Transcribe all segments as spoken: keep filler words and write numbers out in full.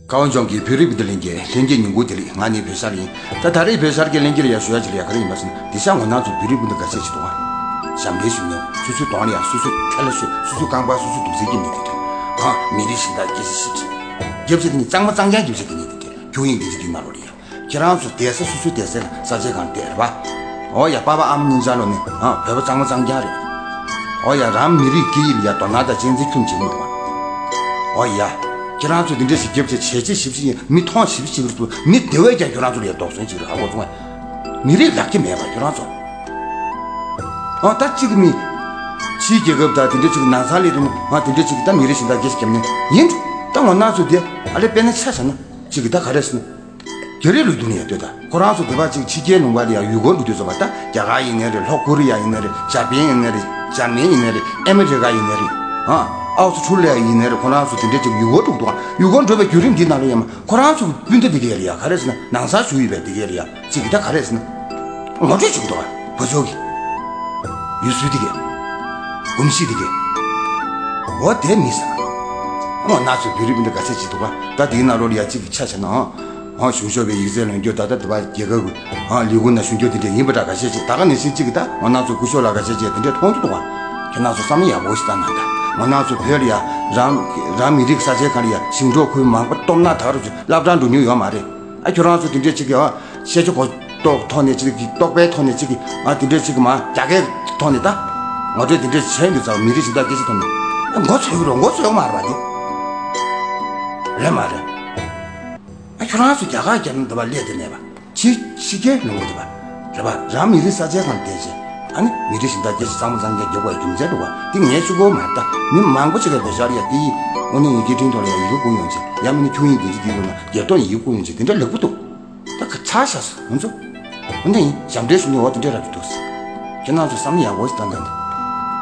ཀ་བ་ལྗོངས་ཀྱི་བོད་རིགས་སྤུན་ཟླ་ལྷན་རྒྱས་ལྷན་རྒྱས་ཉིན་གུང་བདེ་ལེགས། ང་ནི་བོད་ཤར་ཡིན། ད་ད་རེས་བོད་ཤར་གྱི་ལྷན་རྒྱས་ལ་ཡ་ཞུ་ཡ་ཅིག་ལ་ཡ་ག་རེ་ཡིན་པ་ཟེར་ན། འདི་ཤ་ངོ་ནང་ཚོ་བོད་རིགས་སྤུན་ཟླ་འགའ་ཤས་ཅིག་འདུག་ག་ཞབས་འདྲེན་ཞུ་མཁན་སོ་སོའི་གདོང་ལ་ཡ་སོ་སོའི་ཐལ་ཤོད་སོ་སོའི་རྐང་པ་སོ་སོའི་དུག་སེལ་གྱི་མི་དེ་འདྲ། ཨ་མི་རིགས་གཞན་དག་སྐད་ཆ་ཞིབ་ཅིག་རྒྱབ་ཆ་དེ་ནི་གཙང་མ་གཙང་རྐྱང་རྒྱབ་ཆ་དེ་ནི་དེ་འདྲ་ཁྱུང་ཡིན་དེ་ཅི་དེ་ན་རོ་ལ་ཡ། ཁྱེད་རང་ཚོ་བསྡད་ས་སོ་སོའི་བསྡད་ས་ལ་ས་ཆའི་སྒང་བསྡད་རེད་པ། ཨོ་ཡ། པ་ཕ་ཨ་མ་གཉིས་ཆ་ལོ་ནི་ཨ་བོད་པ་གཙང་མ་གཙང་རྐྱང་རེད། ཨོ་ཡ། རང་མི་རིགས་སྐད་ཡིག་ལ་ཡ་དོ་སྣང་དང་གཅེས་འཛིན་ཁྱོན་བྱེད་མི་འདུག་ཨ། ཨོ་ཡ། ཁྱེད་རང་ཚོ་འདི་འདྲ་ཞིག་རྒྱབ་ཆ་བྱས་རྗེས་ཞིབ་ཞིག་ཡིན། མི་མཐོང་ཞིབ་ཞིག་རེད་འདུག་མི་དེ་བས་ཀྱང་ཁྱེད་རང་ཚོ་ལ་ཡ་དོགས་ཟོན་ཅིག་རེད། ཧ་གོ་སོང་ཨ། མི་རིགས་ལག་ཁྱེར་མེད་པ་ཁྱེད་རང་ཚོ། ཨོ་ད་གཅིག་གི་མི་ཕྱིའི་རྒྱལ་ཁབ་དང་དེ་འདྲ་ཅིག་ནང་ཚང་ལས་དེ་ནི་ཨ་དེ་འདྲ་ཅིག་ད་མི་རིགས་གཞན་དག་སྐད་ཆ་རྒྱབ་ནས་ཡིན། ད་ངོ་ནག་ཚོ་དེ་ཨ་ལས་དཔེར་ན་ཆ་བཞག་ན་ཅིག་གི་ད་ག་རེ་ཟེར་ན། རྒྱ་རིགས་ལུགས་དུ་ནས་ཡ་ལྟོས་ད། ཁོ་རང་ཚོ་བོད་པ་ཅིག་ཕྱི་རྒྱལ་ལུང་པ་ལ་ཡ་ཡུལ་སྐོར་འགྲོ་དུས་ཙམ་པ་ད་རྒྱ་གར་ཡིན་ནའི་རེད། ལྷོ་ཀོ་རི་ཡ་ཡིན་ནའི་རེད། ཇ་པན་ཡིན་ནའི་རེད། འཇར་མན་ཡིན་ནའི་རེད། ཨ་མི་རི་ཀ་ཡིན་ནའི་རེད། ཨ་ཨའུ་སི་ཁྲུ་ལི་ཡ་ཡིན་ནའི་རེད། ཁོ་རང་ཚོ་དེ་འདྲ་ཅིག་ཡུལ་སྐོར་འགྲོ་འདུག་ཡུལ་སྐོར་འགྲོ་བའི་བརྒྱུད་རིམ་འདི་ནང་ལ་ཡ་མ་ཁོ་རང་ཚོ་སྤུན་ཟླ་འདི་གས་ལ་ཡ་ག་རེ་ཟེར་ན་ནང་སར་བཞུགས་ཡོད་པའི་འདི་གས་ལ་ཡ་ཅིག་གི་ད་ག་རེ་ཟེར་ན། ངོ་སྤྲོད་བྱུང་འདུག་བ། བུ་ཚོ་གི་ཡུལ་སྲོལ་འདི་གས། གོམས་གཤིས་འདི་གས། འོ་དེ་མི་ཟ། ངོ་ནག་ཚོ་བོད་རིགས་སྤུན་ཟླ་ག་ཚད་ཅིག་འདུག་བ། ད་དེའི་ནང་ལོགས་ལ་ཡ་གཅིག་གི་ཆ་བཞག་ན་ཨང་། ཨང་གཞུང་ཕྱོགས་པའི་ཡིག་ཚད་ལོན་རྒྱུ་ད་ལྟ་དུ་བ་རྒྱལ་ཁབ་ཀྱི་ཨང་ལས་ཁུངས་ན་གཞུང་རྒྱུ་དེ་འདྲ་ཡིན་པ་འདྲ་ག་ཚད་ཅིག་ད་ག་ནང་བཞིན་གཅིག་གི་ད་ངོ་ནག་ཚོ་སྐུ་ཞབས་ལགས་ག་ཚད་ཅིག་དེ་འདྲ་མཐོང་རྒྱུ་འདུག་བ། ཁྱེད་རང་ཚོ་བསམ་བློ་ཡག་པོ་ཞིག་བཏང་གནང་ད། ངོ་ནག་ཚོ་བོད་ལ་ཡ་རང་རང་མི་རིགས་ས་ཆའི་ཁ་ལ་ཡ་ཞིང་འབྲོག་ཁུལ་མང་པོ་སྟོབས་ན་ད་ག་རུ་ཚོ་སློབ་གྲྭ་འགྲོ་མྱོང་ཡོད་མ་རེད། ཨ་ཁྱོད་རང་ཚོ་དེ་འདྲས་ཅིག་གི་ཨ་ཤེས་ཆོག་གོ་རྟོགས་ཐོག་ནས་ཅིག་གི་རྟོག་པའི་ཐོག་ནས་ཅིག་གི་ཨ་དེ་འདྲས་ཅིག་གི་མ་རྒྱ་སྐད་ཐོག་ནས་ད་ངོ་སྤྲོད་དེ་འདྲས་བྱས་འདུག་ཙང་མི་རིགས་གཞན་དག་སྐད་ཆ་ཐོག་ནས་ཨ་མགོ་ཚོས་ཀྱི་རོ་མགོ་ཚོས་ཡོང་མ་རེད་པ་དེ། རེད་མ་རེད། ཨ་ཁྱོད་རང་ཚོ་རྒྱ་གར་རྒྱ་ནང་འདི་པ་སླེབས་དེ་ནས་པ་ཕྱི་ཕྱི་རྒྱལ་ལུང་པ་དེ་པ་རེད་པ་རང་མི་རིགས་ས་ཆའི་ཁང་བསྡད་ཅིང་ཨ་ནི་མི་རིགས་གཞན་དག་སྐད་ཆ་གཙང་མ་གཙང་རྐྱང་རྒྱབ་པའི་རྒྱུ་མཚན་འདུག་པ་དེ་ངས་ཤོད་གོ་མ་རེད། ད་མི་མང་པོ་ཅིག་གིས་བོད་ཤར་ཡ་དེ་ཡིས་དངོས་གནས་ཡི་གེ་འཕྲིན་ཐོག་ལ་ཡ་ཡི་གེ་བསྐུར་ཡོང་ཅིག་ཡ་མིན་ན་ཁྱུང་ཡིག་འདི་ཅིག་འདི་ཡོད་ན་རྒྱལ་ཐོག་ཡི་གེ་བསྐུར་ཡོང་ཅིག་དེ་འདྲ་ལེགས་པོ་འདུག་ད་ཁ་ཚ་ཤ་སོ་ང་ཚོ། འོ་ན་ཡིན་ཞབས་འདྲེན་ཞུ་ནི་འོ་དེ་འདྲ་རབ་ཏུ་འདུག་ཁྱེད་རང་ཚོ་བསམ་བློ་ཡག་པོ་ཞིག་བཏང་གནང་དང་།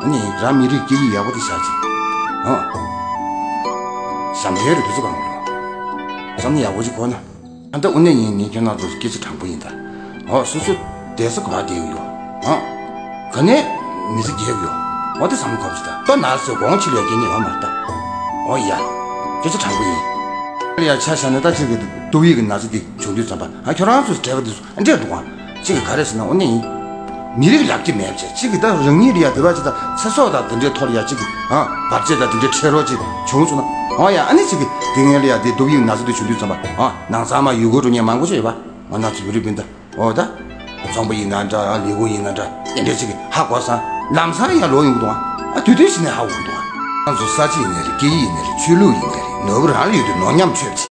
འོ་ན་ཡིན་རང་མི་རིགས་སྐད་ཡིག་ཡག་པོ་དེ་བཞག་ཅིག་ཨོ། ཞབས་འདྲེན་རེ་དུས་ཚོད་གང་རུང་། བསམ་བློ་ཡག་པོ་ཞིག་གོ་ན། ཨ་ད་འོ་ན་ཡིན་ངས་ཁྱེད་རང་ཚོ་སྐད་ཆ་དྲང་པོ་ཡིན་ད། འོ་སོ་སོ་བསྡད་ས་ག་བ་བསྡད་ཡོད་ཨོ། ག་ནས་མི་ཚེ་རྒྱལ་ཡོད། འོ་དེ་བསམ་བློ་འཁོར་ཅིག་ད་ལྟོ་ན་ཚོད་དགོངས་ཆེ་ལས་སྐད་ཉན་ཡོད་མ་རེད་ད། འོ་ཡ། སྐད་ཆ་དྲང་པོ་ཡིན། ཡ་ཆ་བཞག་ན་ད་ཅིག་གི་ཏོག་དབྱིབས་ཀྱི་ན་ཚ་དེ་བྱུང་དུས་ཙམ་པ་ཨ་ཁྱོད་རང་ཚོས་བྲེལ་བ་དེ་ཚོ་ཨ་འདྲས་འདུག་ཨ། གཅིག་གི་ག་རེ་ཟེར་ན་འོ་ནི་ཡིན། མི་རིགས་ལག་ཁྱེར་མེད་པ་བྱས་གཅིག་གི་ད་རང་ཉིད་ལ་ཡ་དེ་བ་ཅིག་ད་ཚེ་སྲོག་དང་དེ་འདྲའི་ཐོག་ལ་ཡ་གཅིག་གི་ཨ་བར་ཆད་དང་དེ་འདྲའི་འཕྲད་རོགས་ཅིག་བྱུང་སོང་ན་འོ་ཡ་ཨ་ནི་གཅིག་གི་དེ་ངན་ལ་ཡ་དེ་ཏོག་དབྱིབས་ན་ཚ་དེ་བྱུང་དུས་ཙམ་པ་ཨ་ནང་ཚང་མ་ཡུལ་སྐོར་འགྲོ་མཁན་མང་པོ་ཅིག་ཡོད་པ་ང་ན་ཚོ་བོད་རིགས་སྤུན་ཟླ་འོ་ད། ཚོང་པ་ཡིན་ན་འདྲ་ལས་ཁུངས་ཡིན་ན་འདྲ་དེ་འདྲའི་ཅིག་གི་ཧ་གོ་ས་ལམ་སང་ཡ་ལོག་ཡོང་གི་འདུག་ཨ། ཨ་དུས་དུས་ཕྱིན་ནས་ཧ་གོ་གི་འདུག་ཨ། ང་ཚོ་ས་ཆ་ཡིན་ནའི་རེད་སྐད་ཡིག་ཡིན་ནའི་རེད་ཆོས་ལུགས་ཡིན་ནའི་རེད་ནོར་བུ་རང་ལ་ཡོད་དུས་ནོར་ཉམས་ཆོད་ཅིག